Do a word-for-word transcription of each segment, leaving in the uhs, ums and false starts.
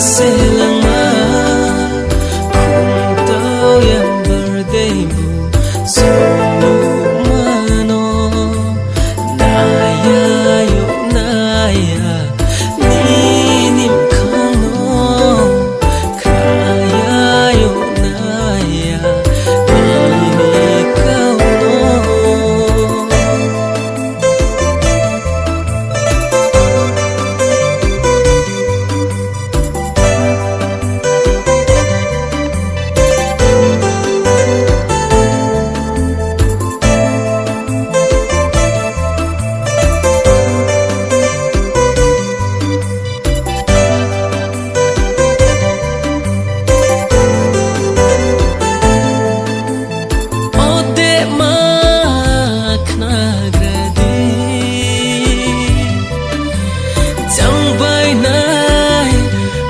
Selangma, khumtau yang birthday bu, songma no, naya yo naya, nini bkhang no, khaya yo naya, nini kau no. Ode ma khnagra di, chang bai nai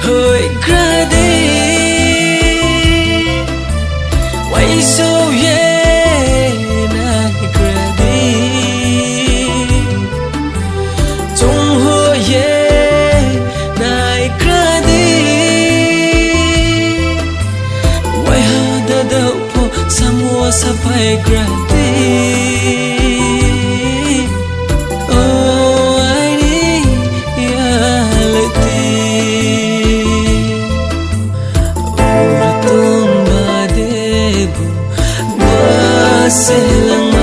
hoihgra di, uaingsouh ye naigra di, chunghoih ye naigra di, waiha dadaoh pho samo saphaigra di. O aini yalti, ur tong ba de bu, ba selang